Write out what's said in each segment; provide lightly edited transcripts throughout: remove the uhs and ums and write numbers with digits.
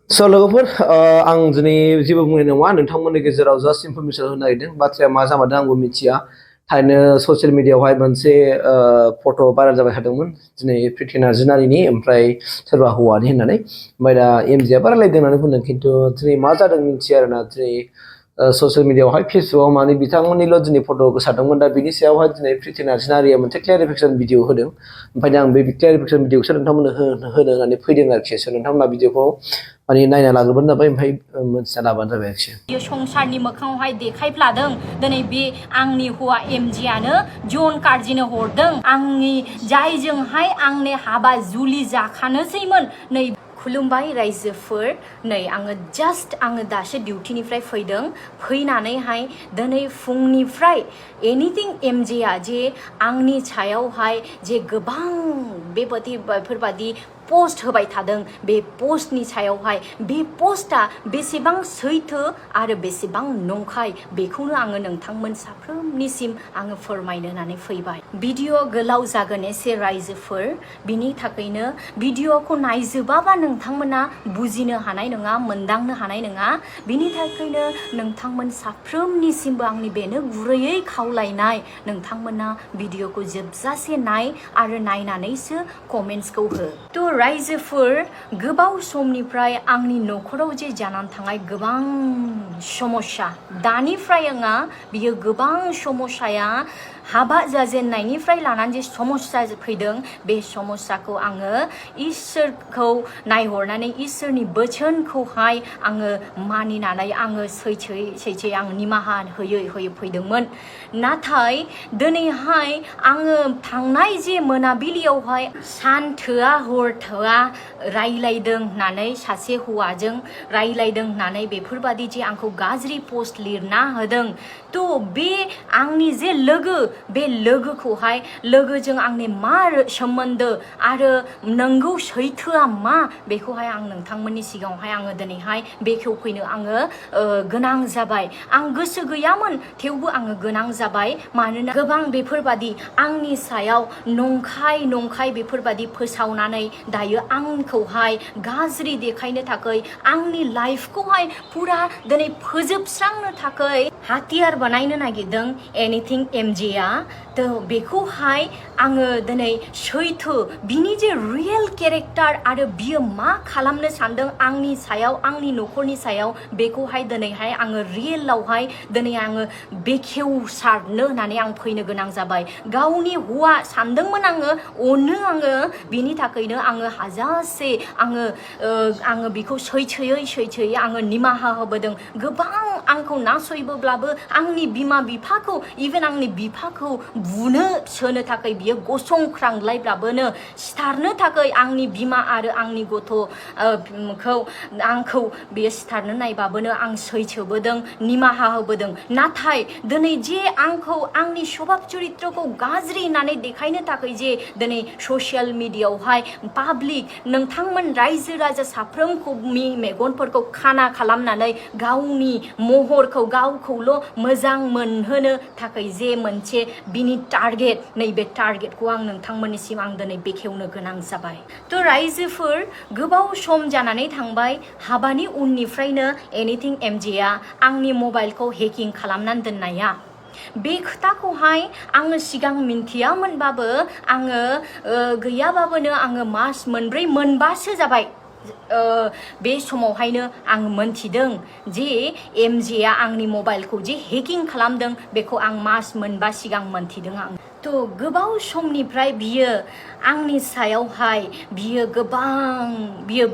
स' लोगोफोर आं दिनै जेबो बुंनाय नङा नोंथांमोननि गेजेराव जास्ट इनफरमेसन होनो नागिरदों बाथ्राया मा जामारदों आंबो मिथिया थारैनो ससियेल मिडियाआवहाय मोनसे फट' भाइरेल जाबाय थादोंमोन दिनै प्रिति नार्जिनारिनि ओमफ्राय सोरबा हौवानि होननानै ओमफ्राय दा एमजिआ रायलायदों होननानै बुंदों खिन्थु दिनै मा जादों मिथिया आरोना दिनै ससियेल मिडियाआवहाय फेसबुकआव माने बिथांमोननिल' दिनै फट' गोसारदोंमोन दा बिनि सायावहाय दिनै प्रिति नार्जिनारिया मोनसे क्लेरिफिकेसन भिडिअ होदों ओमफ्राय आं बे क्लेरिफिकेसन भिडिअखौसो नोंथांमोननो होनो होननानै फैदों आरोखि स' नोंथांमोना भिडिअखौ माने नायना लाग्रोबानो जाबाय ओमफ्राय मोनथिना लाबानो जाबाय आरोखि बियो संसारनि मोखाङावहाय देखायफ्लादों दिनै बे आंनि हौवा एमजिआनो जन कार्जिनो हरदों आंनि जायजोंहाय आंनि हाबा जुलि जाखानोसैमोन नै खुलुमबाय रायजोफोर नै आङो आङो दासो डिउटिनिफ्राय फैदों फैनानैहाय दिनै फुंनिफ्राय एनिथिं एमजिआ जे आंनि सायावहाय जे गोबां बेफोरबादि पोस्ट होबाय थादों बे पोस्टनि सायावहाय बे पोस्टआ बेसेबां सैथो आरो बेसेबां नंखाय बेखौनो आङो नोंथांमोन साफ्रोमनिसिम आङो फोरमायनो होननानै फैबाय भिडिअ गोलाव जागोन एसे रायजोफोर बिनि थाखायनो भिडिअखौ नायजोबाबा नोंथांमोना बुजिनो हानाय नङा मोनदांनो हानाय नङा बिनि थाखायनो नोंथांमोन साफ्रोमनिसिमबो आंनि बेनो गुरैयै खावलायनाय नोंथांमोना भिडिअखौ जोबजासे नाय आरो नायनानैसो कमेन्ट्सखौ हो थ' रायजोफोर गोबाव समनिफ्राय आंनि न'खराव जे जानानै थांनाय गोबां समस्या दानिफ्राय आङो बियो गोबां समस्याया हाबा जाजेननायनिफ्राय लानानै जे समस्या फैदों बे समस्याखौ आङो इसोरखौ नायहरनानै इसोरनि बोसोनखौहाय आङो मानिनानै आङो सैथोयै आं निमाहा होयै फैदोंमोन नाथाय दिनैहाय आङो थांनाय जे मोनाबिलियावहाय सान थोआ हर थोआ रायलायदों होननानै सासे हौवाजों रायलायदों होननानै बेफोरबादि जे आंखौ गाज्रि पोस्ट लिरना होदों थ' बे आंनि जे बे लोगोखौहाय लोगोजों आंनि मा सोमोन्दो आरो नंगौ सैथोआ मा बेखौहाय आं नोंथांमोननि सिगाङावहाय आङो दिनैहाय बेखेवफैनो आङो गोनां जाबाय आं गोसो गैयामोन थेवबो आङो गोनां जाबाय मानोना गोबां बेफोरबादि आंनि सायाव नंखाय बेफोरबादि फोसावनानै दायो आंखौहाय गाज्रि देखायनो थाखाय आंनि लाइफखौहाय पुरा दिनै फोजोबस्रांनो थाखाय हाथियार बानायनो नागिरदों एनिथिं एमजिआ थ' बेखौहाय आङो दिनै सैथो बिनि जे रियेल केरेक्टार आरो बियो मा खालामनो सानदों आंनि सायाव आंनि न'खरनि सायाव बेखौहाय दिनैहाय आङो रियेलावहाय दिनै आङो बेखेवसारनो होननानै आं फैनो गोनां जाबाय गावनि हौवा सानदोंमोन आङो बिनि थाखायनो आङो हाजासे आङो बेखौ सैथोयै आङो निमाहा होबोदों गोबां आंखौ नासयबोब्लाबो आंनि बिमा बिफाखौ इभेन आंनि बिफाखौ बुनो सोनो थाखाय बियो गसंख्रांलायब्लाबोनो सिथारनो थाखाय आंनि बिमा आरो आंनि आंखौ बियो सिथारनो नायबाबोनो आं सैथोबोदों निमाहा होबोदों नाथाय दिनै जे आंखौ आंनि स्वभाब चरित्रखौ गाज्रि होननानै देखायनो थाखाय जे दिनै ससियेल मिडियाआवहाय पाब्लिक नोंथांमोन रायजो राजा साफ्रोमखौनि मेगनफोरखौ खाना खालामनानै गावनि महरखौ गावखौल' मोजां मोनहोनो थाखाय जे मोनसे बिनि टारगेट नैबे टारगेटखौ आं नोंथांमोननिसिम आं दिनै बेखेवनो गोनां जाबाय थ' रायजोफोर गोबाव सम जानानै थांबाय हाबानि उननिफ्रायनो एनिथिं एमजिआ आंनि मबाइलखौ हेकिं खालामनानै दोननाया बे खोथाखौहाय आङो सिगां मिन्थियामोनबाबो आङो गैयाबाबोनो आङो मास मोनबासो जाबाय बे समावहायनो आं मोनथिदों जे एमजिआ आंनि मबाइलखौ जे हेकिं खालामदों बेखौ आं मास मोनबा सिगां मोनथिदों आं थ' गोबाव समनिफ्राय बियो आंनि सायावहाय बियो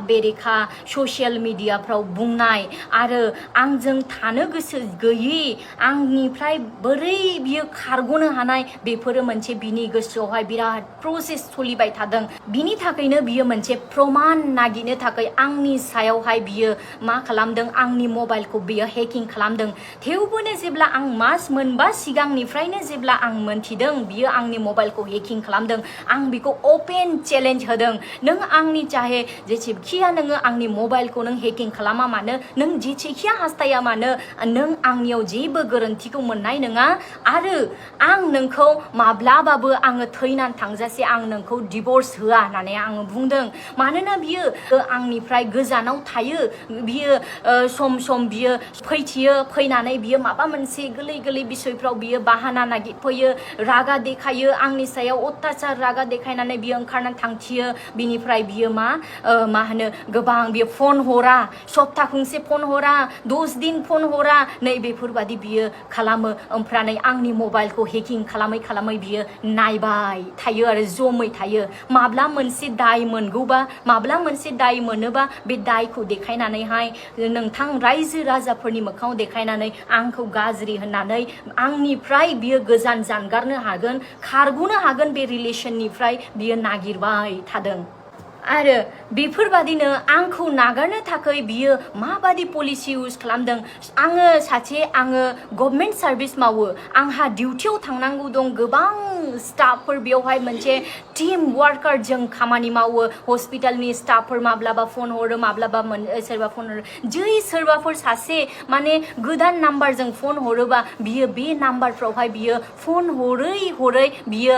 बेरेखा ससियेल मिडियाफ्राव बुंनाय आरो आंजों थानो गोसो गैयि आंनिफ्राय बोरै बियो खारग'नो हानाय बेफोरो मोनसे बिनि गोसोआवहाय बिराद प्रसेस सोलिबाय थादों बिनि थाखायनो बियो मोनसे प्रमान नागिरनो थाखाय आंनि सायावहाय बियो मा खालामदों आंनि मबाइलखौ बियो हेकिं खालामदों थेवबोनो जेब्ला आं मास मोनबा सिगांनिफ्रायनो जेब्ला आं मोनथिदों बियो आंनि मबाइलखौ हेकिं खालामदों आं बिखौ अपेन चेलेन्ज होदों नों आंनि चाहे जेसेखिया नोङो आंनि मबाइलखौ नों हेकिं खालामा मानो नों जेसेखिया हास्थाया मानो नों आंनियाव जेबो गोरोन्थिखौ मोननाय नङा आरो आं नोंखौ माब्लाबाबो आङो थैनानै थांजासे आं नोंखौ डिभर्स होआ होननानै आङो बुंदों मानोना बियो आंनिफ्राय गोजानाव थायो बियो सम सम बियो फैथियो फैनानै बियो माबा मोनसे गोरलै गोरलै बिसयफ्राव बियो बाहाना नागिरफैयो रागा देखायो आंनि सायाव अत्याचार रागा देखायनानै बियो ओंखारनानै थांथियो बिनिफ्राय बियो मा होनो गोबां बियो फन हरा सप्ता खनसे फन हरा 10 दिन फन हरा नै बेफोरबादि बियो खालामो ओमफ्राय आंनि मबाइलखौ हेकिं खालामै खालामै बियो नायबाय थायो आरो जमै थायो माब्ला मोनसे दाय मोनगौबा माब्ला मोनसे दाय मोनोबा बे दायखौ देखायनानैहाय नोंथां रायजो राजाफोरनि मोखाङाव देखायनानै आंखौ गाज्रि होननानै आंनिफ्राय बियो गोजान जानगारनो हागोन खारग'नो हागोन बे रिलेशननिफ्राय बियो नागिरबाय थादों आरो बेफोरबादिनो आंखौ नागारनो थाखाय बियो माबादि पलिसि इउज खालामदों आङो गभर्नमेन्ट सार्भिस मावो आंहा डिउटियाव थांनांगौ दं गोबां स्टाफफोर बेवहाय मोनसे टीम वार्कार जों खामानि मावो हस्पिटालनि स्टाफफोर माब्लाबा फन हरो माब्लाबा सोरबा फन हरो जै सोरबाफोर सासे माने गोदान नाम्बारजों फन हरोबा बियो बे नाम्बारफ्रावहाय बियो फन हरै बियो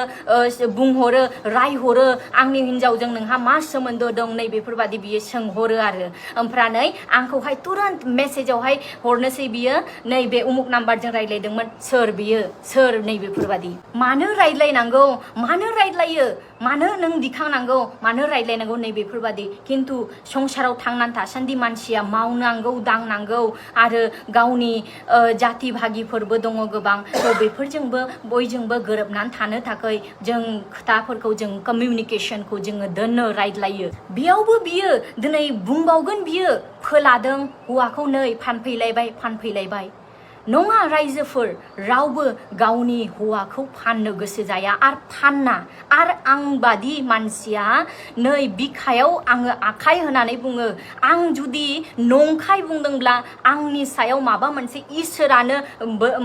बुंहरो रायहरो आंनि हिन्जावजों नोंहा मा सोमोन्दो दं नै बेफोरबादि बियो सोंहरो आरो ओमफ्राय आंखौहाय तुरन्त मेसेजावहाय हरनोसै बियो नै बे उमुक नाम्बारजों रायज्लायदोंमोन सोर बियो सोर नै बेफोरबादि मानो रायज्लायनांगौ मानो रायज्लायो मानो नों दिखांनांगौ मानो रायज्लायनांगौ नै बेफोरबादि खिन्थु संसाराव थांनानै थासान्दि मानसिया मावनांगौ दांनांगौ आरो गावनि जाति भागिफोरबो दङ गोबां थ' बेफोरजोंबो बयजोंबो गोरोबनानै थानो थाखाय जों खोथाफोरखौ जों कमिउनिकेसनखौ जोङो दोननो रायज्लायो बेयावबो बियो दिनै बुंबावगोन बियो फोलादों हौवाखौ नै फानफैलायबाय नङा रायजोफोर रावबो गावनि हौवाखौ फाननो गोसो जाया आरो फानना आरो आं बादि मानसिया नै बिखायाव आङो आखाइ होनानै बुङो आं जुदि नंखाय बुंदोंब्ला आंनि सायाव माबा मोनसे इसोरानो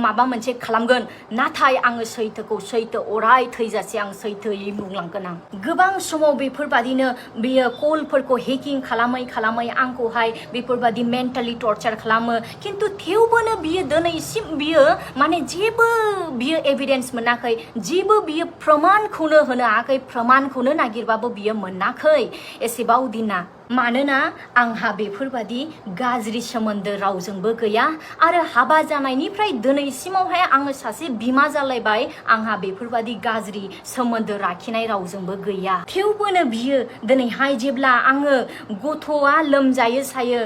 माबा मोनसे खालामगोन नाथाय आङो सैथोखौ सैथो अराय थैजासे आं सैथोयै बुंलांगोन आं गोबां समाव बेफोरबादिनो बियो कलफोरखौ हेकिं खालामै आंखौहाय बेफोरबादि मेन्टेलि टर्चार खालामो खिन्थु थेवबोनो बियो दिनैसिम बियो माने जेबो बियो एभिडेन्स मोनाखै जेबो बियो प्रमाणखौनो होनो हायाखै प्रमाणखौनो नागिरबाबो बियो मोनाखै एसेबां दिना मानोना आंहा बेफोरबादि गाज्रि सोमोन्दो रावजोंबो गैया आरो हाबा जानायनिफ्राय दिनैसिमावहाय आङो सासे बिमा जालायबाय आंहा बेफोरबादि गाज्रि सोमोन्दो लाखिनाय रावजोंबो गैया थेवबोनो बियो दिनैहाय जेब्ला आङो गथ'आ लोमजायो सायो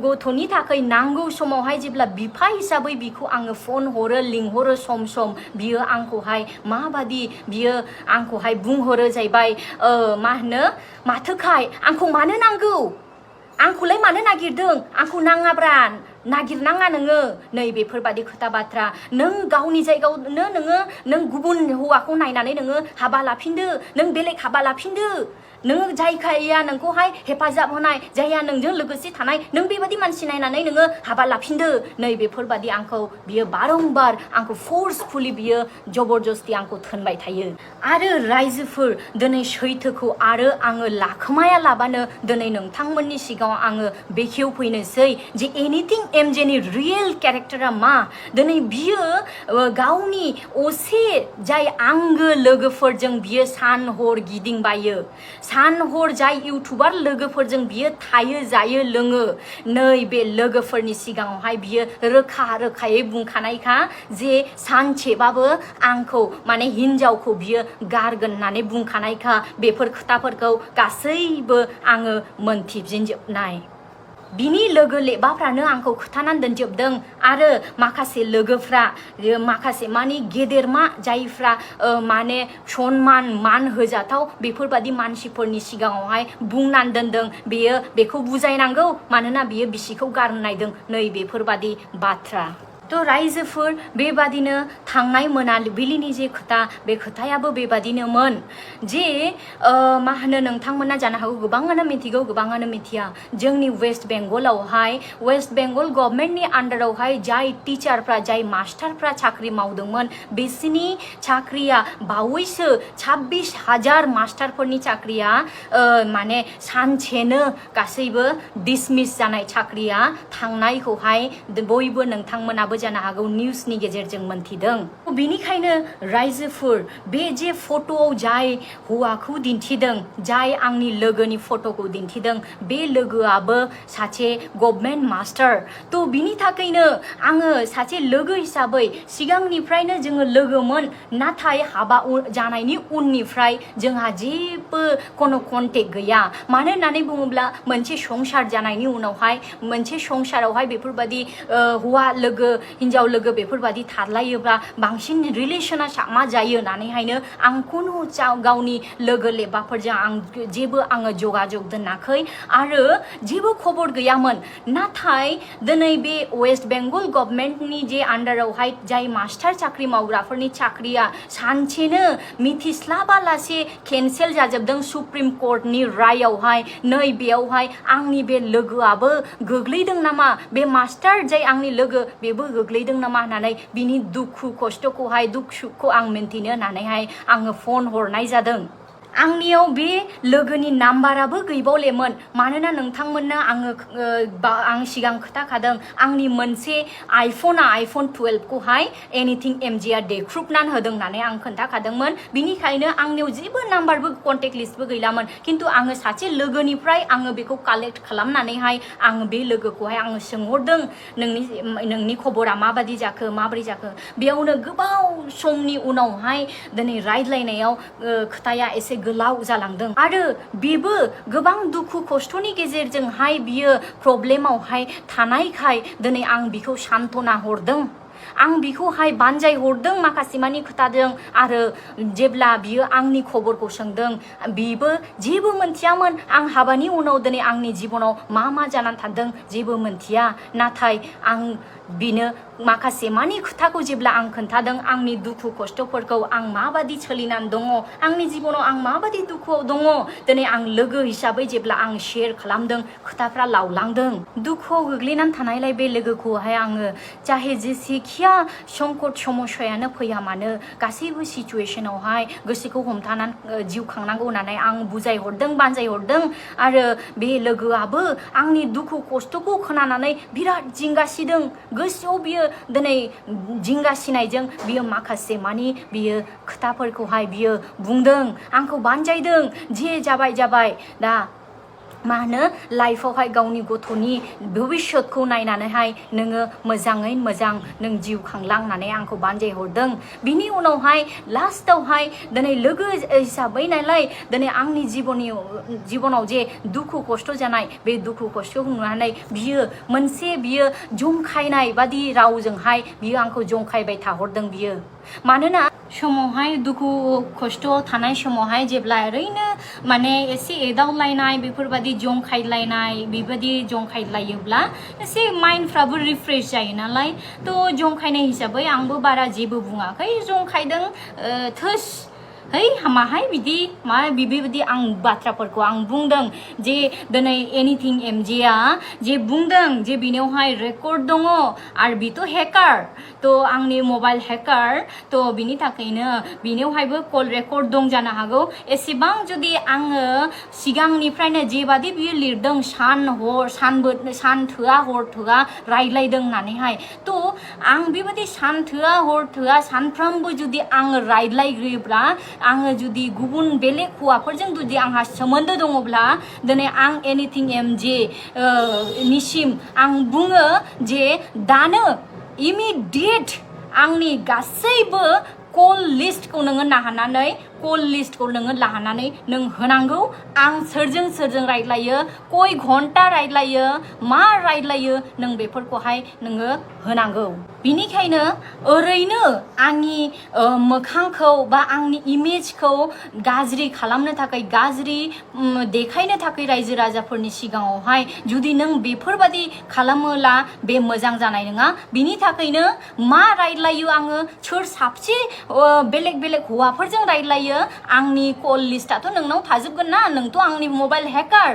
गथ'नि थाखाय नांगौ समावहाय जेब्ला बिफा हिसाबै बिखौ आङो फन हरो लिंहरो सम बियो आंखौहाय माबादि बियो आंखौहाय बुंहरो जाहैबाय मा होनो माथोखाय आंखौ मानो नांगौ आंखौलाय मानो नागिरदों आंखौ नाङाब्रा नागिरनाङा नोङो नै बेफोरबादि खोथा बाथ्रा नों गावनि जायगायावनो नों गुबुन हौवाखौ नायनानै नोङो हाबा लाफिनदो नों बेलेग हाबा लाफिनदो नोङो जायखाया नोंखौहाय हेफाजाब होनाय जायहा नोंजों लोगोसे थानाय नों बेबादि मानसि नायनानै नोङो हाबा लाफिनदो नै बेफोरबादि आंखौ बियो बारंबार आंखौ फोर्सफुलि बियो जबरदस्ति आंखौ थोनबाय थायो आरो रायजोफोर दिनै सैथोखौ आरो आङो लाखोमाया लाबानो दिनै नोंथांमोननि सिगाङाव आङो बेखेवफैनोसै जे एनिथिं एमजेनि रियेल केरेक्टारा मा दिनै बियो गावनि असे जाय आंगो लोगोफोरजों बियो सान हर गिदिंबायो सान हर जाय इउटुबार लोगोफोरजों बियो थायो जायो लोङो नै बे लोगोफोरनि सिगाङावहाय बियो रोखायै बुंखानायखा जे सानसेबाबो आंखौ माने हिन्जावखौ बियो गारगोन होननानै बुंखानायखा बेफोर खोथाफोरखौ गासैबो आङो मोनथिजोबनाय बिनि लोगो लेबाफ्रानो आंखौ खोथानानै दोनजोबदों आरो माखासे लोगोफ्रा माखासे माने गेदेरमा जायफ्रा माने सनमान मान होजाथाव बेफोरबादि मानसिफोरनि सिगाङावहाय बुंनानै दोनदों बेखौ बुजायनांगौ मानोना बियो बिसिखौ गारनो नायदों नै बेफोरबादि बाथ्रा थ' रायजोफोर बेबादिनो थांनाय मोनाबिलिनि जे खोथा बे खोथायाबो बेबादिनोमोन जे मा होनो नोंथांमोना जानो हागौ गोबाङानो मिथिगौ गोबाङानो मिथिया जोंनि वेस्ट बेंगलावहाय वेस्ट बेंगल गभर्नमेन्टनि आन्डारावहाय जाय टिचारफ्रा जाय मास्टारफ्रा साख्रि मावदोंमोन बिसिनि साख्रिया बावैसो 26,000 मास्टारफोरनि साख्रिया माने सानसेनो गासैबो डिसमिस जानाय साख्रिया थांनायखौहाय बयबो नोंथांमोनाबो जानो हागौ निउसनि गेजेरजों मोनथिदों बेनिखायनो रायजोफोर बे जे फट'आव जाय हौवाखौ दिन्थिदों जाय आंनि लोगोनि फट'खौ दिन्थिदों बे लोगोआबो सासे गभर्नमेन्ट मास्टार थ' बिनि थाखायनो आङो सासे लोगो हिसाबै सिगांनिफ्रायनो जोङो लोगोमोन नाथाय हाबा जानायनि उननिफ्राय जोंहा जेबो कोनो कन्टेक्ट गैया मानो होननानै बुङोब्ला मोनसे संसार जानायनि उनावहाय मोनसे संसारावहाय बेफोरबायदि हौवा लोगो हिन्जाव लोगो बेफोरबायदि थालायोब्ला बांसिन रिलेसना मा जायो होननानैहायनो आं खुनु गावनि लोगो लेबाफोरजों जेबो आङो जगाजग दोनाखै आरो जेबो खबर गैयामोन नाथाय दिनै बे वेस्ट बेंगल गभर्नमेन्टनि जे आन्डारावहाय जाय मास्टार साख्रि मावग्राफोरनि साख्रिया सानसेनो मिथिस्लाबालासे केन्सेल जाजोबदों सुप्रिम कर्टनि रायावहाय नै बेयावहाय आंनि बे लोगोआबो गोग्लैदों नामा बे मास्टार जाय आंनि लोगो बेबो गोग्लैदों नामा होननानै बिनि दुखु खस्थ'खौहाय दुखुखौ आं मिन्थिनो होननानैहाय आङो फन हरनाय जादों आंनियाव बे लोगोनि नाम्बाराबो गैबावलेमोन मानोना नोंथांमोननो आं सिगां खोथाखादों आंनि मोनसे आइफन 12 खौहाय एनिथिं एमजिआ देख्रुबनानै होदों होननानै आं खोन्थाखादोंमोन बिनिखायनो आंनियाव जेबो नाम्बारबो कन्टेक्ट लिस्टबो गैलामोन खिन्थु आङो सासे लोगोनिफ्राय आङो बेखौ कालेक्ट खालामनानैहाय आङो बे लोगोखौहाय आङो सोंहरदों नोंनि खबरा माबादि जाखो माबोरै जाखो बेयावनो गोबाव समनि उनावहाय दिनै रायज्लायनायाव खोथाया एसे गोलाव जालांदों आरो बेबो गोबां दुखु खस्थ'नि गेजेरजोंहाय बियो प्रब्लेमावहाय थानायखाय दिनै आं बिखौ सान्त्वना हरदों आं बिखौहाय बानजाय हरदों माखासे मानि खोथाजों आरो जेब्ला बियो आंनि खबरखौ सोंदों बिबो जेबो मोनथियामोन आं हाबानि उनाव दिनै आंनि जिबनाव मा जानानै थादों जेबो मोनथिया नाथाय आं बिनो माखासे मानि खोथाखौ जेब्ला आं खोन्थादों आंनि दुखु खस्थ'फोरखौ आं माबादि सोलिनानै दङ आंनि जिबनाव आं माबादि दुखुआव दङ दिनै आं लोगो हिसाबै जेब्ला आं शेयार खालामदों खोथाफ्रा लावलांदों दुखुआव गोग्लैनानै थानायलाय बे लोगोखौहाय आङो चाहे जेसेखिया संकट समस्यायानो फैया मानो गासैबो सिचुवेसनावहाय गोसोखौ हमथानानै जिउ खांनांगौ होननानै आं बुजायहरदों बानजायहरदों आरो बे लोगोआबो आंनि दुखु खस्थ'खौ खोनानानै बिराद जिंगासिदों गोसोआव बियो दिनै जिंगासिनायजों बियो माखासे मानि बियो खोथाफोरखौहाय बियो बुंदों आंखौ बानजायदों जे जाबाय दा मा होनो लाइफआवहाय गावनि गथ'नि भबिष्यतखौ नायनानैहाय नोङो मोजाङै मोजां नों जिउ खांलांनानै आंखौ बानजायहरदों बिनि उनावहाय लास्टावहाय दिनै लोगो हिसाबै नालाय दिनै आंनि जिबनाव जे दुखु खस्थ' जानाय बे दुखु खस्थ'खौ नुनानै बियो जंखायनाय बादि रावजोंहाय बियो आंखौ जंखायबाय थाहरदों बियो मानोना समावहाय दुखु खस्थ' थानाय समावहाय जेब्ला ओरैनो माने एसे एदावलायनाय बेफोरबायदि जंखायलायनाय बेबायदि जंखायलायोब्ला एसे माइन्डफ्राबो रिफ्रेश जायो नालाय थ' जंखायनाय हिसाबै आंबो बारा जेबो बुङाखै जंखायदों थोस है माहाय बिदि बेबायदि आं बाथ्राफोरखौ आं बुंदों जे दिनै एनिथिं एमजिआ जे बुंदों जे बिनियावहाय रेकर्ड दङ आरो बिथ' हेकार थ' आंनि मबाइल हेकार थ' बिनि थाखायनो बिनियावहायबो कल रेकर्ड दं जानो हागौ एसेबां जुदि आङो सिगांनिफ्रायनो जेबादि बियो लिरदों सान थोआ हर थोआ रायज्लायदों होननानैहाय थ' आं बेबायदि सान थोआ हर थोआ सानफ्रामबो जुदि आङो रायज्लायग्रोयोब्ला आङो जुदि गुबुन बेलेग हौवाफोरजों जुदि आंहा सोमोन्दो दङब्ला दिनै आं एनिथिं एमजे निसिम आं बुङो जे दानो इमिडियेट आंनि गासैबो कल लिस्टखौ नोङो नाहरनानै कल लिस्टखौ नोङो लानानै नों होनांगौ आं सोरजों सोरजों रायज्लायो कय घन्टा रायज्लायो मा रायज्लायो नों बेफोरखौहाय नोङो होनांगौ बिनिखायनो ओरैनो आंनि मोखांखौ बा आंनि इमेजखौ गाज्रि खालामनो थाखाय गाज्रि देखायनो थाखाय रायजो राजाफोरनि सिगाङावहाय जुदि नों बेफोरबादि खालामोला बे मोजां जानाय नङा बिनि थाखायनो मा रायज्लायो आङो सोर साबसे बेलेग बेलेग हौवाफोरजों रायज्लायो आंनि कल लिस्टआथ' नोंनाव थाजोबगोन ना नोंथ' आंनि मबाइल हेकार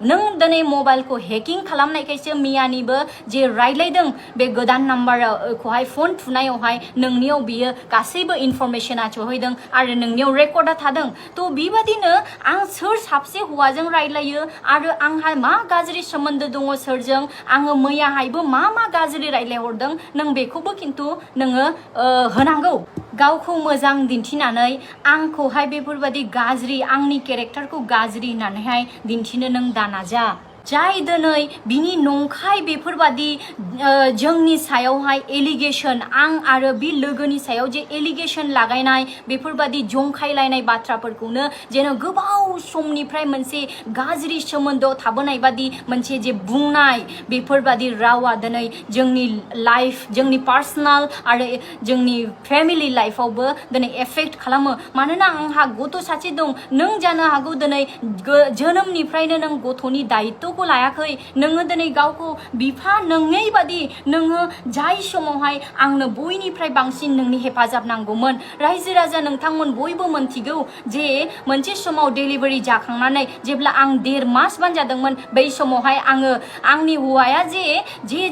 नों दिनै मबाइलखौ हेकिं खालामनायखायसो मियानिबो जे रायज्लायदों बे गोदान नाम्बारखौहाय फन थुनायावहाय नोंनियाव बियो गासैबो इनफरमेशना सहैदों आरो नोंनियाव रेकर्डा थादों थ' बेबादिनो आं सोर साबसे हौवाजों रायज्लायो आरो आंहा मा गाज्रि सोमोन्दो दङ सोरजों आङो मैयाहायबो मा गाज्रि रायज्लायहरदों नों बेखौबो खिन्थु नोङो होनांगौ गावखौ मोजां दिन्थिनानै आंखौहाय बेफोरबादि गाज्रि आंनि केरेक्टारखौ गाज्रि होननानैहाय दिन्थिनो नों दानाजा जाय दिनै बिनि नंखाय बेफोरबादि जोंनि सायावहाय एलिगेसन आं आरो बे लोगोनि सायाव जे एलिगेसन लागायनाय बेफोरबादि जंखायलायनाय बाथ्राफोरखौनो जेन गोबाव समनिफ्राय मोनसे गाज्रि सोमोन्दोआव थाबोनाय बादि मोनसे जे बुंनाय बेफोरबादि रावा दिनै जोंनि लाइफ जोंनि पार्सनेल आरो जोंनि फेमिलि लाइफआवबो दिनै एफेक्ट खालामो मानोना आंहा गथ' सासे दं नों जानो हागौ दिनै जोनोमनिफ्रायनो नों गथ'नि दायित्व खौ लायाखै नोङो दिनै गावखौ बिफा नङै बादि नोङो जाय समावहाय आंनो बयनिफ्राय बांसिन नोंनि हेफाजाब नांगौमोन रायजो राजा नोंथांमोन बयबो मोनथिगौ जे मोनसे समाव डेलिभारि जाखांनानै जेब्ला आं 1.5 मास जादोंमोन बै समावहाय आङो आंनि हौवाया जे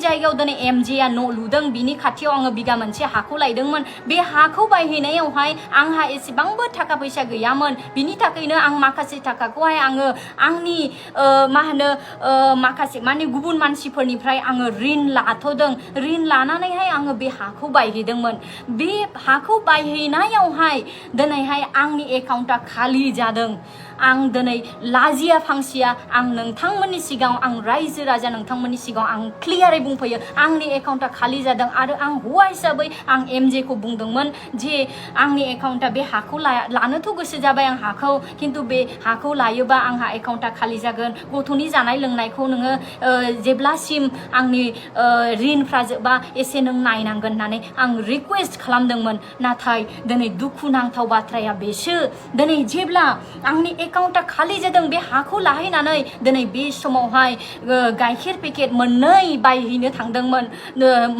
जायगायाव दिनै एमजेआ न' लुदों बिनि खाथियाव आङो बिगा मोनसे हाखौ लायदोंमोन बे हाखौ बायहैनायावहाय आंहा एसेबांबो थाखा फैसा गैयामोन बिनि थाखायनो आं माखासे थाखाखौहाय आङो आंनि मा होनो माखासे माने गुबुन मानसिफोरनिफ्राय आङो ऋण लाथ'दों ऋण लानानैहाय आङो बे हाखौ बायहैदोंमोन बे हाखौ बायहैनायावहाय दिनैहाय आंनि एकाउन्टआ खालि जादों आं दिनै लाजिया फांसिया आं नोंथांमोननि सिगाङाव आं रायजो राजा नोंथांमोननि सिगाङाव आं क्लियारै बुंफैयो आंनि एकाउन्टआ खालि जादों आरो आं हौवा हिसाबै आं एमजे खौ बुंदोंमोन जे आंनि एकाउन्टआ बे हाखौ लानोथ' गोसो जाबाय आं हाखौ खिन्थु बे हाखौ लायोबा आंहा एकाउन्टआ खालि जागोन गथ'नि जानाय लोंनायखौ नोङो जेब्लासिम आंनि ऋणफ्रा जोबा एसे नों नायनांगोन होननानै आं रिक्वेस्ट खालामदोंमोन नाथाय दिनै दुखुनांथाव बाथ्राया बेसो दिनै जेब्ला आंनि एकाउन्टआ खालि जादों बे हाखौ लाहैनानै दिनै बे समावहाय गाइखेर पेकेट 2 बायहैनो थांदोंमोन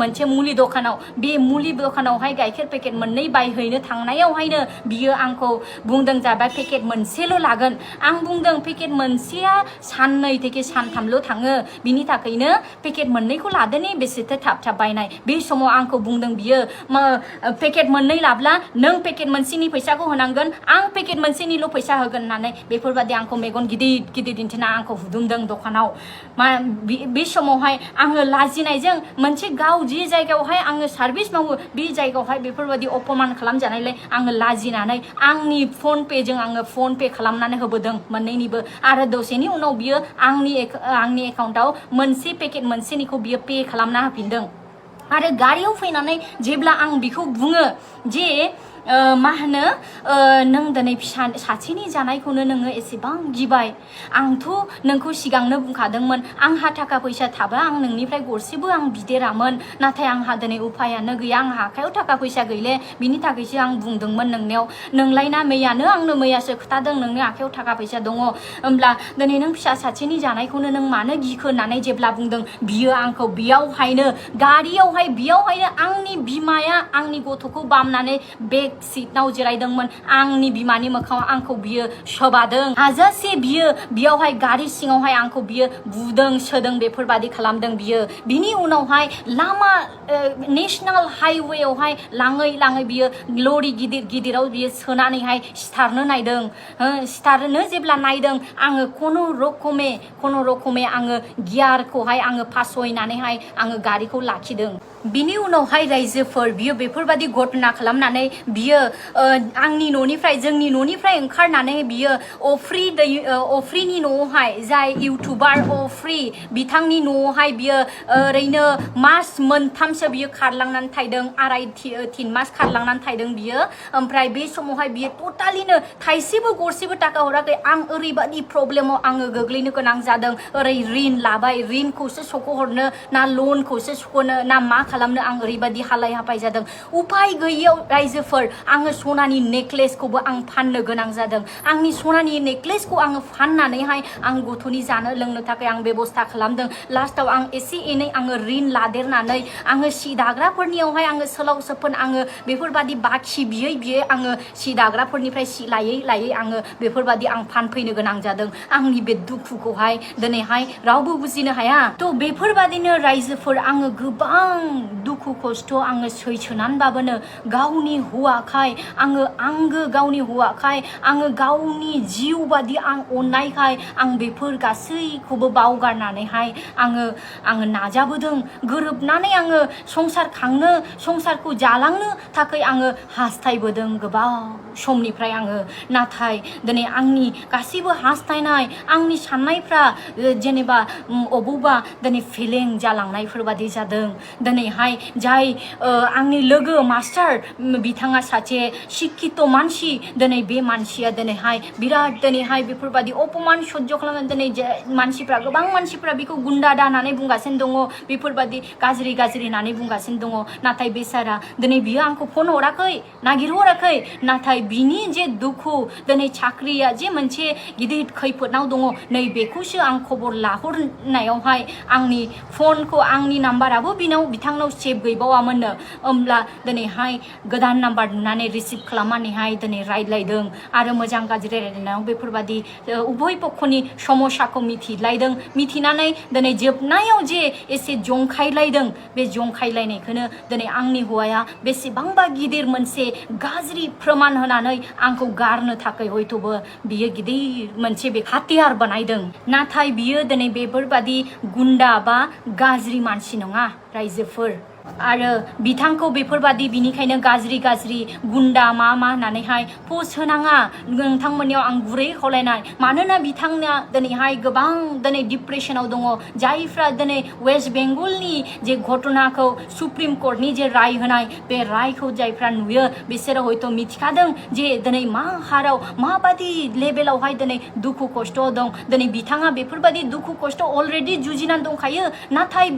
मोनसे मुलि दखानाव बे मुलि दखानावहाय गाइखेर पेकेट 2 बायहैनो थांनायावहायनो बियो आंखौ बुंदों जाबाय पेकेट मोनसेल' लागोन आं बुंदों पेकेट मोनसेया साननै থেকে सानथामल' थाङो बिनि थाखायनो पेकेट 2खौ लादोनि बेसेथो थाब बायनाय बे समाव आंखौ बुंदों बियो पेकेट 2 लाब्ला नों पेकेट मोनसेनि फैसाखौ होनांगोन आं पेकेट मोनसेनिल' फैसा होगोन होननानै बेफोरबादि आंखौ मेगन गिदिर दिन्थिना आंखौ हुदुमदों दखानाव बे समावहाय आङो लाजिनायजों मोनसे गाव जे जायगायावहाय आङो सार्भिस मावो बे जायगायावहाय बेफोरबादि अपमान खालामजानायलाय आङो लाजिनानै आंनि फन पेजों आङो फन पे खालामनानै होबोदों मोननैनिबो आरो दसेनि उनाव बियो आंनि एकाउन्टआव मोनसे पेकेट मोनसेनिखौ बियो पे खालामना होफिनदों आरो गारियाव फैनानै जेब्ला आं बिखौ बुङो जे मा होनो नों दिनै फिसा सासेनि जानायखौनो नोङो एसेबां गिबाय आंथ' नोंखौ सिगांनो बुंखादोंमोन आंहा थाखा फैसा थाबा आं नोंनिफ्राय गरसेबो आं बिदेरामोन नाथाय आंहा दिनै उफायानो गैया आंहा आखायाव थाखा फैसा गैले बिनि थाखायसो आं बुंदोंमोन नोंनियाव नोंलायना मैयानो आंनो मैयासो खोथादों नोंनि आखायाव थाखा फैसा दङ होमब्ला दिनै नों फिसा सासेनि जानायखौनो नों मानो गिखो होननानै जेब्ला बुंदों बियो आंखौ बेयावहायनो बेयावहायनो आंनि बिमाया आंनि गथ'खौ बामनानै बेग सीटनाव जिरायदोंमोन आंनि बिमानि मोखाङाव आंखौ बियो सोबादों हाजासे बियो बेयावहाय गारि सिङावहाय आंखौ बियो बुदों सोदों बेफोरबादि खालामदों बियो बिनि उनावहाय लामा नेशनेल हाइवेआवहाय लाङै बियो लरि गिदिराव बियो सोनानैहाय सिथारनो नायदों सिथारनो जेब्ला नायदों आङो खुनु रखमै आङो गियारखौहाय आङो फासयनानैहाय आङो गारिखौ लाखिदों बिनि उनावहाय रायजोफोर बियो बेफोरबादि घटना खालामनानै बियो आंनि न'निफ्राय जोंनि न'निफ्राय ओंखारनानै बियो अफ्रिनि न'आवहाय जाय इउटुबार अफ्रि बिथांनि न'आवहाय बियो ओरैनो मास मोनथामसो बियो खारलांनानै थादों 2.5-3 मास खारलांनानै थादों बियो ओमफ्राय बे समावहाय बियो टटालिनो थाइसेबो गरसेबो थाखा हराखै आं ओरैबादि प्रब्लेमाव आङो गोग्लैनो गोनां जादों ओरै रिन लाबाय रिनखौसो सख'हरनो ना लनखौसो सख'नो ना मा खालामनो आं ओरैबादि हालाय हाफाय जादों उपाय गैयैयाव रायजोफोर आङो सनानि नेकलेसखौबो आं फाननो गोनां जादों आंनि सनानि नेकलेसखौ आङो फाननानैहाय आं गथ'नि जानो लोंनो थाखाय आं बेबस्था खालामदों लास्टाव आं एसे एनै आङो रिन लादेरनानै आङो सि दाग्राफोरनियावहाय आङो सोलाव सोफोन आङो बेफोरबादि बाखि बियै आङो सि दाग्राफोरनिफ्राय सि लायै आङो बेफोरबादि आं फानफैनो गोनां जादों आंनि बे दुखुखौहाय दिनैहाय रावबो बुजिनो हाया थ' बेफोरबादिनो रायजोफोर आङो गोबां दुखु खस्थ' आङो सैसोनानैबाबोनो गावनि हौवाखाय आङो आंगो गावनि हौवाखाय आङो गावनि जिउ बादि आं अननायखाय आं बेफोर गासैखौबो बावगारनानैहाय आङो नाजाबोदों गोरोबनानै आङो संसारखौ जालांनो थाखाय आङो हास्थायबोदों गोबाव समनिफ्राय आङो नाथाय दिनै आंनि गासैबो हास्थायनाय आंनि साननायफ्रा जेनेबा अबावबा दिनै फेलें जालांनायफोर बादि जादों दिनैहाय जाय आंनि लोगो मास्टार बिथाङा सासे शिक्षित मानसि दिनै बे मानसिया दिनैहाय बिराद दिनैहाय बेफोरबादि अपमान सह्य खालामनानै दिनै मानसिफ्रा गोबां मानसिफ्रा बेखौ गुन्दा दानानै बुंगासिनो दङ बेफोरबादि गाज्रि होननानै बुंगासिनो दङ नाथाय बेसारा दिनै बियो आंखौ फन हराखै नागिरहराखै नाथाय बिनि जे दुखु दिनै साख्रिया जे मोनसे गिदिर खैफोदनाव दङ नै बेखौसो आं खबर लाहरनायावहाय आंनि फनखौ आंनि नाम्बाराबो बिथांनाव सेभ गैबावामोननो होमब्ला दिनैहाय गोदान नाम्बार नुनानै रिसिभ खालामनानैहाय दिनै रायज्लायदों आरो मोजां गाज्रि रायज्लायनायाव बेफोरबादि उभय पक्षनि समस्याखौ मिथिनानै दिनै जोबनायाव जे एसे जंखायलायदों बे जंखायलायनायखौनो दिनै आंनि हौवाया बेसेबांबा गिदिर मोनसे गाज्रि फोरमान होनानै आंखौ गारनो थाखाय हयथ'बो बियो गिदिर मोनसे बे हाथियार बानायदों नाथाय बियो दिनै बेफोरबादि गुन्दा बा गाज्रि मानसि नङा रायजोफोर आरो बिथांखौ बेफोरबादि बिनिखायनो गाज्रि गुन्दा मा होननानैहाय पस्ट होनाङा नोंथांमोननियाव आं गुरै खावलायनाय मानोना बिथांना दिनैहाय गोबां दिनै डिप्रेसनाव दङ जायफ्रा दिनै वेस्ट बेंगलनि जे घटनाखौ सुप्रिम कर्टनि जे राय होनाय बे रायखौ जायफ्रा नुयो बिसोरो हयथ' मिथिखादों जे दिनै मा हाराव माबादि लेभेलावहाय दिनै दुखु खस्थ' दं दिनै बिथाङा बेफोरबादि दुखु खस्थ' अलरेडि जुजिनानै दंखायो नाथाय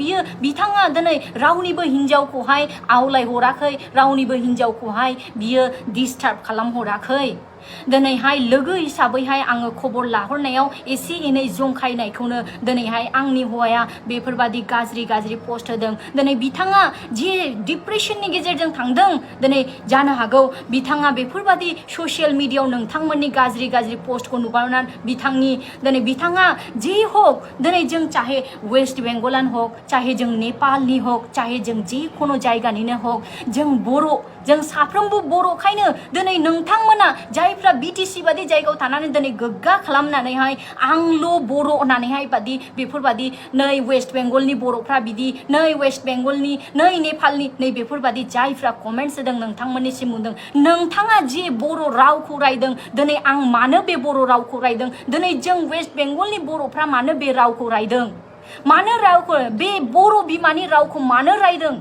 बिथाङा दिनै रावनिबो हिन्जावखौहाय आवलायहराखै रावनिबो हिन्जावखौहाय बियो डिस्टार्ब खालामहराखै दिनैहाय लोगो हिसाबैहाय आङो खबर लाहरनायाव एसे एनै जंखायनायखौनो दिनैहाय आंनि हौवाया बेफोरबादि गाज्रि पस्ट होदों दिनै बिथाङा जे डिप्रेसननि गेजेरजों थांदों दिनै जानो हागौ बिथाङा बेफोरबादि ससियेल मिडियायाव नोंथांमोननि गाज्रि पस्टखौ नुबानानै दिनै बिथाङा जे हक दिनै जों चाहे वेस्ट बेंगलानो हक चाहे जों नेपालनि हक चाहे जों जिखुनु जायगानिनो हक जों साफ्रोमबो बर'खायनो दिनै नोंथांमोना जायफ्रा बिटिसि बादि जायगायाव थानानै दिनै गोग्गा खालामनानैहाय आंल' बर' होननानैहाय बेफोरबादि नै वेस्ट बेंगलनि बर'फ्रा बिदि नै वेस्ट बेंगलनि नै नेपालनि नै बेफोरबादि जायफ्रा कमेन्ट्स होदों नोंथांमोननिसिम बुंदों नोंथाङा जे बर' रावखौ रायदों दिनै आं मानो बे बर' रावखौ रायदों दिनै जों वेस्ट बेंगलनि बर'फ्रा मानो बे रावखौ रायदों मानो रावखौ बे बर' बिमानि रावखौ मानो रायदों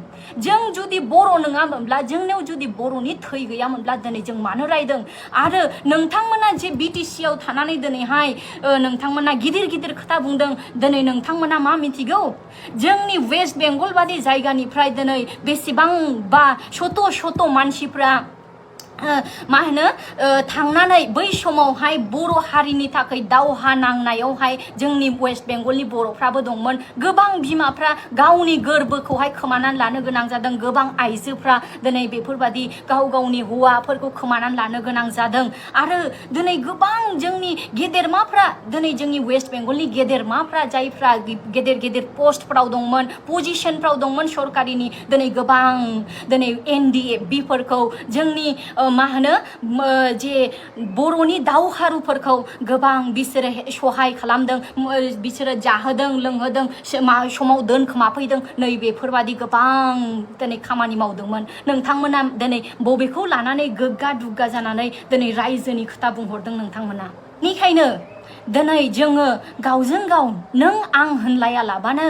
जों जुदि बर' नङामोनब्ला जोंनियाव जुदि बर'नि थै गैयामोनब्ला दिनै जों मानो रायदों आरो नोंथांमोना जे बिटिसियाव थानानै दिनैहाय नोंथांमोना गिदिर खोथा बुंदों दिनै नोंथांमोना मा मिथिगौ जोंनि वेस्ट बेंगल बादि जायगानिफ्राय दिनै बेसेबांबा शत मानसिफ्रा मा होनो थांनानै बै समावहाय बर' हारिनि थाखाय दावहा नांनायावहाय जोंनि वेस्ट बेंगलनि बर'फ्राबो दंमोन गोबां बिमाफ्रा गावनि गोरबोखौहाय खोमानानै लानो गोनां जादों गोबां आइजोफ्रा दिनै बेफोरबादि गावनि हौवाफोरखौ खोमानानै लानो गोनां जादों आरो दिनै गोबां जोंनि गेदेरमाफ्रा दिनै जोंनि वेस्ट बेंगलनि गेदेरमाफ्रा जायफ्रा गेदेर पस्टफ्राव दंमोन पजिशनफ्राव दंमोन सरकारिनि दिनै गोबां दिनै NDFB फोरखौ जोंनि मा होनो जे बर'नि दावहारुफोरखौ गोबां बिसोरो सहाय खालामदों बिसोरो जाहोदों लोंहोदों समाव दोनखोमाफैदों नै बेफोरबादि गोबां दिनै खामानि मावदोंमोन नोंथांमोना दिनै बबेखौ लानानै गोग्गा दुग्गा जानानै दिनै रायजोनि खोथा बुंहरदों नोंथांमोना बेनिखायनो दिनै जोङो गावजों गाव नों आं होनलायालाबानो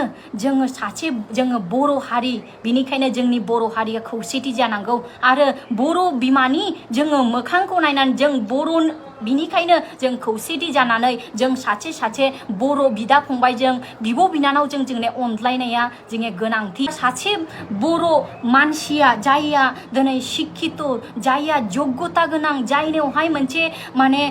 जोङो बर' हारि बिनिखायनो जोंनि बर' हारिया खौसेथि जानांगौ आरो बर' बिमानि जोङो मोखांखौ नायनानै जों बर' बिनिखायनो जों खौसेथि जानानै जों सासे बर' बिदा फंबायजों बिब' बिनानाव जोंनि अनज्लायनाया जोंनि गोनांथि सासे बर' मानसिया जायहा दिनै शिक्षित जायहा योग्यता गोनां जायनियावहाय मोनसे माने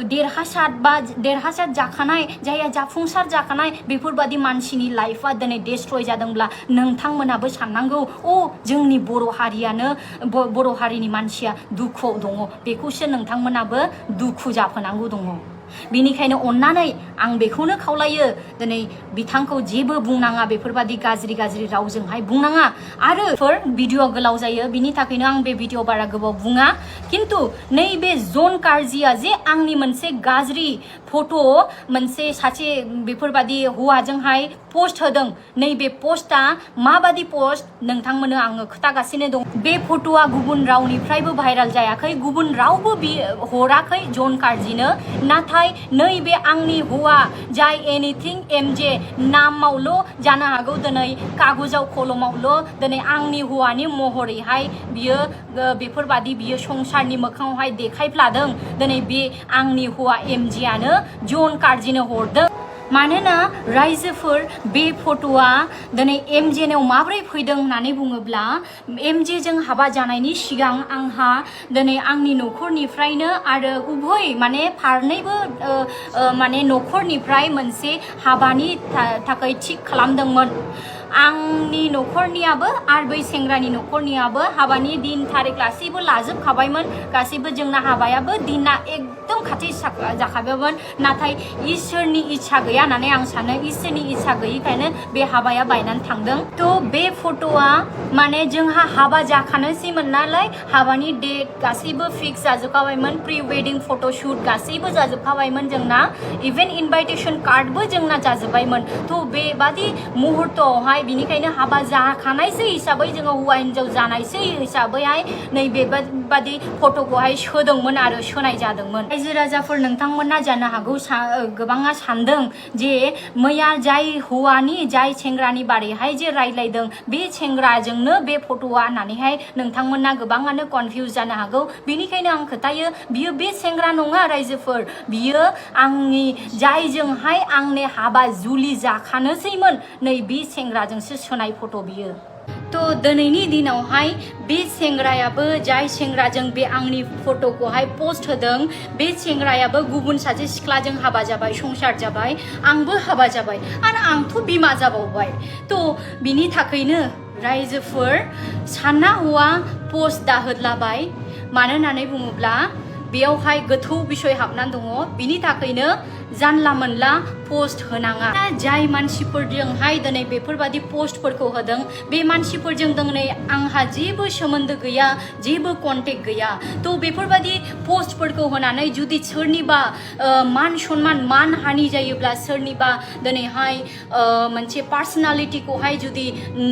देरहासार जाखानाय जायहा जाफुंसार जाखानाय बेफोरबादि मानसिनि लाइफआ दिनै डिस्ट्रय जादोंब्ला नोंथांमोनाबो साननांगौ जोंनि बर' हारिनि मानसिया दुखुआव दङ बेखौसो नोंथांमोनाबो दुखु जाफोनांगौ दङ बिनिखायनो अन्नानै आं बेखौनो खावलायो दिनै बिथांखौ जेबो बुंनाङा बेफोरबादि गाज्रि रावजोंहाय बुंनाङा आरो भिडिअ गोलाव जायो बिनि थाखायनो आं बे भिडिअ बारा गोबाव बुङा खिन्थु नैबे जन कार्जिया जे आंनि मोनसे गाज्रि फट' मोनसे सासे बेफोरबादि हौवाजोंहाय पोस्ट होदों नैबे पोस्टआ माबादि पोस्ट नोंथांमोननो आङो खोथागासिनो दं बे फट'आ गुबुन रावनिफ्रायबो भाइराल जायाखै गुबुन रावबो हराखै जन कार्जिनो नाथाय नैबे आंनि हौवा जाय एनिथिं एमजे नामावल' जानो हागौ दिनै कागजाव कलमावल' दिनै आंनि हौवानि महरैहाय बियो बेफोरबादि बियो संसारनि मोखाङावहाय देखायफ्लादों दिनै बे आंनि हौवा एमजेआनो जन कार्जिनो हरदों मानोना रायजोफोर बे फट'आ दिनै एमजेनाव माबोरै फैदों होननानै बुङोब्ला एमजेजों हाबा जानायनि सिगां आंहा दिनै आंनि न'खरनिफ्रायनो आरो उभय माने फारनैबो माने न'खरनिफ्राय मोनसे हाबानि थाखाय थिग खालामदोंमोन आंनि न'खरनियाबो आरो बै सेंग्रानि न'खरनियाबो हाबानि दिन थारिख गासैबो लाजोबखाबायमोन गासैबो जोंना हाबायाबो दिना एकदम खाथि जाखाबायमोन नाथाय इसोरनि इच्छा गैया होननानै आं सानो इसोरनि इच्छा गैयिखायनो बे हाबाया बायनानै थांदों थ' बे फट'आ माने जोंहा हाबा जाखानोसैमोन नालाय हाबानि डेट गासैबो फिक्स जाजोबखाबायमोन प्रि वेडिं फट' शुट गासैबो जाजोबखाबायमोन जोंना इभेन इनभाइटेसन कार्डबो जोंना जाजोब्बायमोन थ' बेबादि मुहुर्तआवहाय बिनिखायनो हाबा जाखानायसै हिसाबै जोङो हौवा हिन्जाव जानायसै हिसाबैहाय नैबेबादि फट'खौहाय सोदोंमोन आरो सोनाय जादोंमोन रायजो राजाफोर नोंथांमोना जानो हागौ गोबाङा सानदों जे मैया जाय सेंग्रानि बारैहाय जे रायज्लायदों बे सेंग्राजोंनो बे फट'आ होननानैहाय नोंथांमोना गोबाङानो कनफिउज जानो हागौ बेनिखायनो आं खोथायो बियो बे सेंग्रा नङा रायजोफोर बियो आंनि जायजोंहाय आंनि हाबा जुलि जाखानोसैमोन नै बे सेंग्राजोंसो सोनाय फट' बियो थ' दिनैनि दिनावहाय बे सेंग्रायाबो जाय सेंग्राजों बे आंनि फट'खौहाय पोस्ट होदों बे सेंग्रायाबो गुबुन सासे सिख्लाजों हाबा जाबाय संसार जाबाय आंबो हाबा जाबाय आरो आंथ' बिमा जाबावबाय थ' बिनि थाखायनो रायजोफोर सानना हौवा पोस्ट दाहोदलाबाय मानो होननानै बुङोब्ला बेयावहाय गोथौ बिसय हाबनानै दङ बिनि थाखायनो जानला मोनला पोस्ट होनाङा जाय मानसिफोरजोंहाय दिनै बेफोरबादि पोस्टफोरखौ होदों बे मानसिफोरजों दिनै आंहा जेबो सोमोन्दो गैया जेबो कन्टेक्ट गैया थ' बेफोरबादि पोस्टफोरखौ होनानै जुदि सोरनिबा मान सन्मान मान हानि जायोब्ला सोरनिबा दिनैहाय मोनसे पार्सनालिटिखौहाय जुदि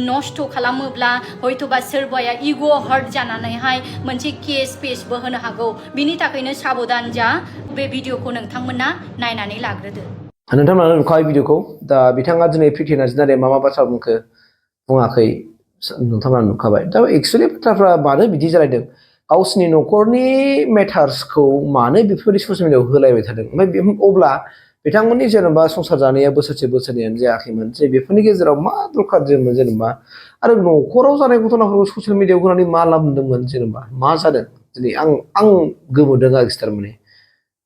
नस्थ' खालामोब्ला हयथ'बा सोरबाया इग' हार्ट जानानैहाय मोनसे केसबो होनो हागौ बिनि थाखायनो साबधान जा बे भिडिअखौ नोंथांमोना नायनानै लाग्रोदो नोंथांमोना नुखाबाय भिडिअखौ दा बिथाङा दिनै प्रिति नार्जिनारिया मा बाथ्रा बुङाखै नोंथांमोना नुखाबाय दा एक्सुवेलि बाथ्राफ्रा मानो बिदि जालायदों गावसिनि न'खरनि मेटार्सखौ मानो बेफोरबायदि ससियेल मिडियाआव होलायबाय थादों ओमफ्राय अब्ला बिथांमोननि जेनेबा संसार जानाया बोसोरनैयानो जायाखैमोन जे बेफोरनि गेजेराव मा दरखार दंमोन जेनेबा आरो न'खराव जानाय घटनाफोरखौ ससियेल मिडियाआव होनानै मा लाब मोनदोंमोन जेनेबा मा जादों दिनै आं गोमोदों आरोखि थारमाने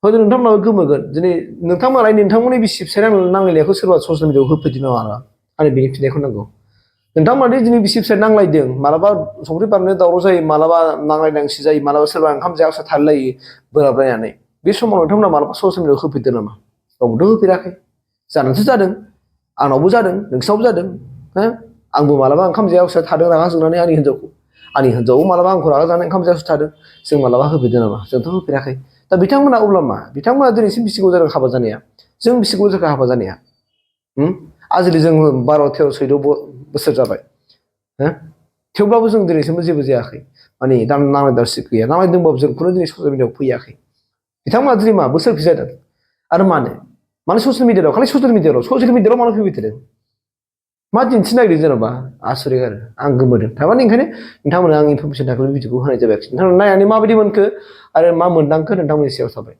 हयथ' नोंथांमोनाबो गोमोगोन दिनै नोंथांमोननि बिसि फिसाय नांलायनायखौ सोरबा ससियेल मिडियाआव होफैदों नामा आरो बेनि फिननायखौ नांगौ नोंथांमोना दिनै बिसि फिसाय नांलायदों मालाबा संख्रि बानलु दावराव जायो मालाबा नांलायनांसि जायो मालाबा सोरबा ओंखाम जायालासे थालायलायो बोराबलायनानै बे समाव नोंथांमोना मालाबा ससियेल मिडियाआव होफैदों नामा रावबोथ' होफेराखै जानोसो जादों आंनावबो जादों नोंसिनावबो जादों हो आंबो मालाबा ओंखाम जायालासे थादों रागा जोंनानै आंनि हिनजावखौ आंनि हिन्जाव मालाबा आंखौ रागा जानानै ओंखाम जायासो थादों जों मालाबा होफेरदों नामा जोंथ' होफेराखै दा बिथांमोना अब्ला मा बिथांमोना दिनैसिम बिसि गोबाव जादों हाबा जानाया जों बिसि गोबाव जाखो हाबा जानाया आजिलि जों 12, 13, 14 बोसोर जाबाय थेवब्लाबो जों दिनैसिमबो जेबो जायाखै माने नांलाय दावसि गैया नांलाय दंबाबो जोंखौनो दिनै ससियेल मिडियाआव फैयाखै बिथांमोना दिनै मा बोसोर जादों आरो मानो ससियेल मिडियाआव खालि ससियेल मिडियाआव मानो फैबाय थादों मा दिन्थिनो नागिरदों जेन'बा आसरित आरो आं गोमोदों थारमाने ओंखायनो नोंथांमोना आं इनफरमेसन थाखाय भिडिअखौ होनाय जाबाय नोंथांमोना नायनानै माबायदि मोनखो आरो मा मोनदांखो नोंथांमोननि सायाव थाबाय